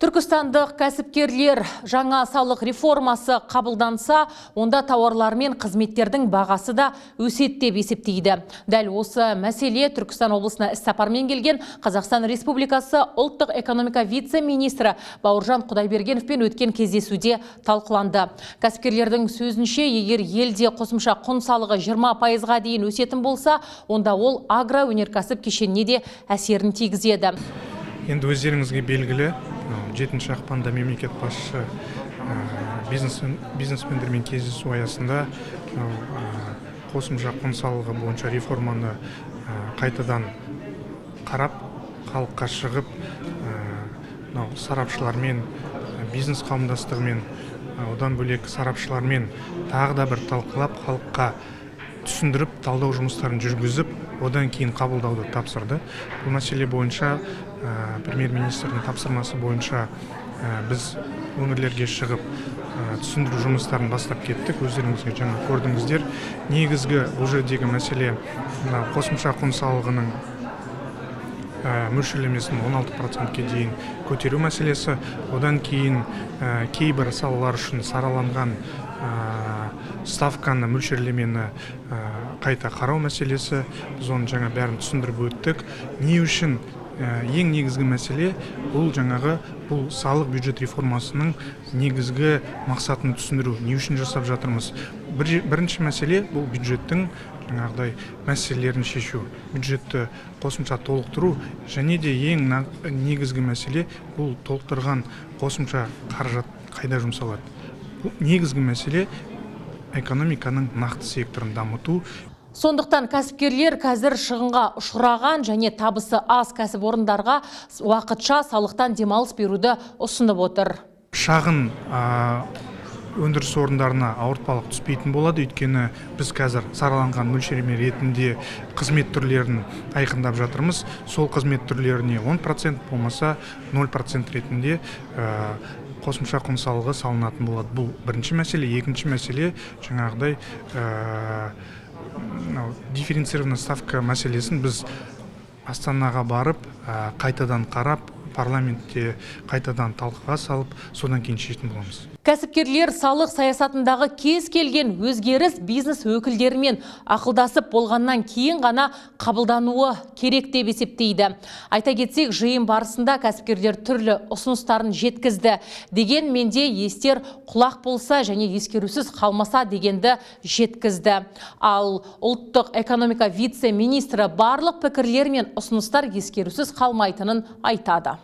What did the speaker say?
Түркістандық кәсіпкерлер жаңа салық реформасы қабылданса, онда тауарлар мен қызметтердің бағасы да өседі деп есептейді. Дәл осы мәселе Түркістан облысына іссапармен келген Қазақстан Республикасы ұлттық экономика вице-министрі Бауыржан Құдайбергеновпен өткен кездесуде талқыланды. Кәсіпкерлердің сөзінше, егер елде қосымша құн салығы 20%-ға дейін өсетін болса, онда ол агроөнеркәсіп кешеніне де әсерін тигізеді. Енді өздеріңізге белгілі, 7 ақпанда мемлекет басшысы бизнесмендермен кездесу аясында қосымша құн салығы бойынша реформаны қайтадан қарап, халыққа шығып, мынау сарапшылармен, бизнес қауымдастығымен, одан бөлек сарапшылармен тағы да бір талқылап, халыққа түсіндіріп, талдау жұмыстарын жүргізіп, одан кейін қабылдауды тапсырды. Бұл мәселе бойынша премьер министрдің тапсырмасы бойынша біз өңірлерге шығып, түсіндіру жұмыстарын бастап кеттік. Өздеріңізге жаңа көрдіңіздер, негізгі бұл жердегі мәселе мына қосымша құн салығының мөлшерлемесін 16%-ке дейін көтеру мәселесі, одан кейін кейбір салалар үшін сараланған ставканы, мөлшерлемені қайта қарау мәселесі. Біз оны жаңа бәрін түсіндіріп өттік. Не үшін ең негізгі мәселе бұл жаңағы бұл салық бюджет реформасының негізгі мақсатын түсіндіру, не үшін жасап жатырмыз. Бірінші мәселе бұл бюджеттің жаңағыдай мәселелерін шешу, бюджетті қосымша толықтыру және де ең негізгі мәселе бұл толықтырған қосымша қаражат қайда жұмсалады. Бұл негізгі мәселе экономиканың нақты секторын дамыту. Сондықтан кәсіпкерлер қазір шығынға ұшыраған және табысы аз кәсіпорындарға уақытша салықтан демалыс беруді ұсынып отыр. Шағын өндіріс орындарына ауыртпалық түспейтін болады, өйткені біз қазір сараланған мөлшерлеме ретінде қызмет түрлерін айқындап жатырмыз. Сол қызмет түрлеріне 10% болмаса 0% ретінде қосымша құн салығы салынатын болады. Бұл бірінші мәселе. Екінші мәселе жаңағыдай мынау дифференцированный ставка мәселесін біз Астанаға барып, қайтадан қарап, парламентте қайтадан талқыға салып, содан кейін шешетін боламыз. Кәсіпкерлер салық саясатындағы кез келген өзгеріс бизнес өкілдерімен ақылдасып болғаннан кейін ғана қабылдануы керек деп есептейді. Айта кетсек, жиын барысында кәсіпкерлер түрлі ұсыныстарын жеткізді. Дегенмен де естер құлақ болса және ескерусіз қалмаса дегенді жеткізді. Ал ұлттық экономика вице-министрі барлық пікірлер мен ұсыныстар ескерусіз қалмайтынын айтады.